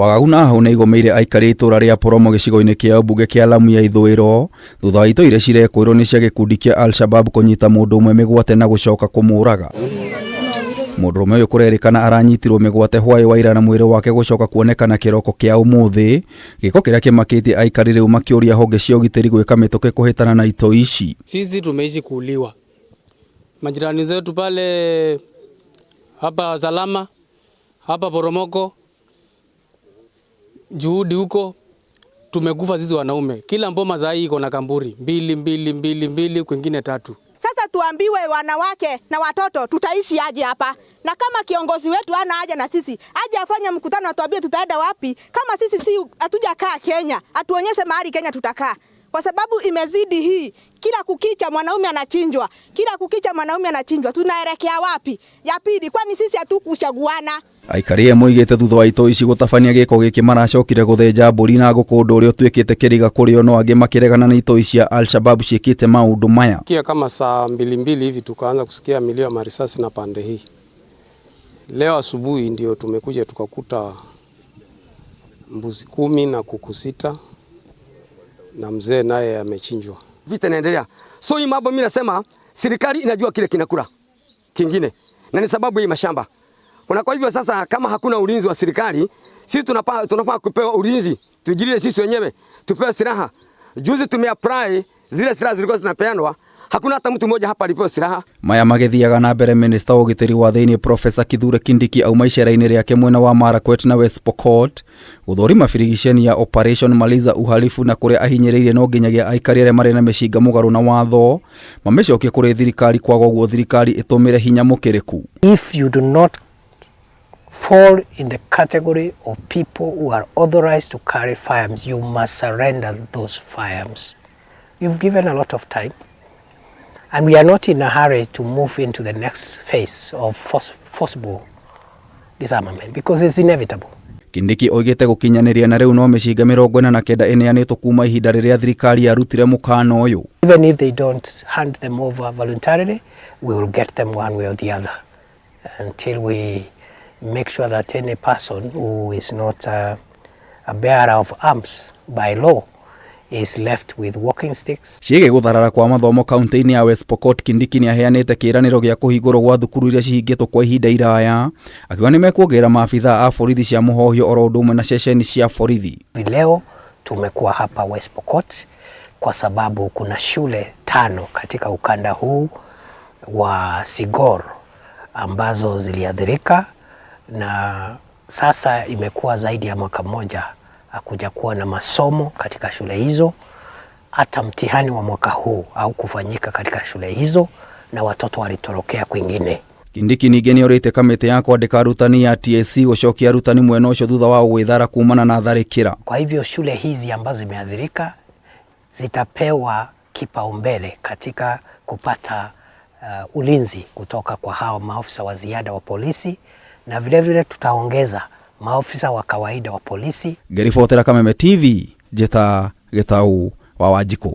Wagagu na hau nĩ igomeire aikari a itũra rĩa Poromo gĩcigo-inĩ kĩa ũmbunge kĩa Lamu ya ithũĩro thutha wa itoi iria cirekwĩrwo nĩ cia gĩkundi kĩa Al-Shabab kũnyita mũndũ ũmwe mĩgwate na gũcoka kũmũraga. Mũndũrũme ũyũ kũrerĩkana aranyitirwo mĩgwate hwaĩ wa ira na mwĩrĩ wake gũcoka kuonekana kĩroko kĩa ũmũthĩ, gĩko kĩrĩa kĩmakĩtie aikari rĩu makĩũria honge cia ũgitĩri gwĩka mĩtũkĩ kũhĩtana na itoi ici. Sisi tumeishi kuuliwa, majirani zetu pale hapa Salama, hapa Poromoko, Juhudi huko tumekufa sisi wanaume. Kila mboma za hii iko na kamburi mbili mbili mbili mbili, kwingine tatu. Sasa tuambiwe wanawake na watoto tutaishi aje hapa? Na kama kiongozi wetu ana haja na sisi, aje afanye mkutano atuambie tutaenda wapi? Kama sisi si hatujakaa Kenya, atuonyeshe mahali Kenya tutakaa, kwa sababu imezidi hii. Kila kukicha mwanaume anachinjwa, kila kukicha mwanaume anachinjwa, tunaelekea wapi? Ya pili, kwani sisi hatukuchaguana? Aikari moigĩte thutha wa itoi ici gũtabania gĩko gĩkĩ maracokire gũthĩnja mbũri na ngũkũ ũndũ ũrĩa ũtuĩkĩte kĩriga kũrĩ o no angĩ makĩregana na itoi cia Al-Shabab ciĩkĩte maũndũ maya. Kia kama saa mbili mbili hivi tukaanza kusikia milio ya marisasi na pande hii. Leo asubuhi ndio tumekuja tukakuta mbuzi 10 na kuku 6 na mzee naye amechinjwa. Vita inaendelea. So hii mambo mimi nasema serikali inajua kile kinakula kingine. Na ni sababu hii mashamba. Kuna kwa hivyo sasa kama hakuna ulinzi wa serikali, sisi tunafaa kupewa ulinzi, tujilinde sisi wenyewe, tupewe silaha. Juzi tumeapply zile silaha zilikuwa zinapeanwa, hakuna hata mtu mmoja hapa alipewa silaha. Maya magĩthiaga na mbere minista wa ũgitĩri wa thĩinĩ Profesa Kithure Kindiki auma icera-inĩ rĩake mwena wa Marakwet na West Pokot gũthũrima birigiceni ya Operation Maliza Uhalifu na kũrĩa ahinyĩrĩirie no nginyagia aikari arĩa marĩ na mĩcinga mũgarũ na watho mamĩcokie kũrĩ thirikari kwaga ũguo thirikari ĩtũmĩre hinya mũkĩrĩku. If you do not fall in the category of people who are authorized to carry firearms, you must surrender those firearms. You've given a lot of time, and we are not in a hurry to move into the next phase of forcible disarmament because it's inevitable. Kindiki oigĩte gũkinyanĩria na rĩu no mĩcinga 49 ĩneanĩtwo kuma ihinda rĩrĩa thirikari yarutire mũkana ũyũ. Even if they don't hand them over voluntarily, we will get them one way or the other until we make sure that any person who is not a bearer of arms by law is left with walking sticks. Ciĩgiĩ gũtharara kwa mathomo kaunti-inĩ ya West Pokot, Kindiki nĩaheanĩte kĩĩranĩro gĩa kũhingũrwo gwa thukuru iria cihingĩtwo kwa ihinda iraya, akiuga nĩmekuongerera maabithaa a borithi cia mũhohio oro ũndũ ũmwe na ceceni cia borithi. Leo tumekuwa hapa West Pokot kwa sababu kuna shule 5 katika ukanda huu wa Sigor ambazo ziliathirika na sasa imekuwa zaidi ya mwaka mmoja hakuja kuwa na masomo katika shule hizo. Hata mtihani wa mwaka huu haukufanyika katika shule hizo na watoto walitorokea kwingine. Kindiki ningĩ nĩorĩtie kamĩtĩ ya kwandĩka arutani ya TSC gũcokia arutani mwena ũcio thutha wa gwĩthara kumana na tharĩkĩra. Kwa hivyo shule hizi ambazo zimeathirika zitapewa kipaumbele katika kupata ulinzi kutoka kwa hao maafisa wa ziada wa polisi, na vile vile tutaongeza maafisa wa kawaida wa polisi. Ngĩribotera Kameme TV, njĩta Gĩtau wa Wanjikũ.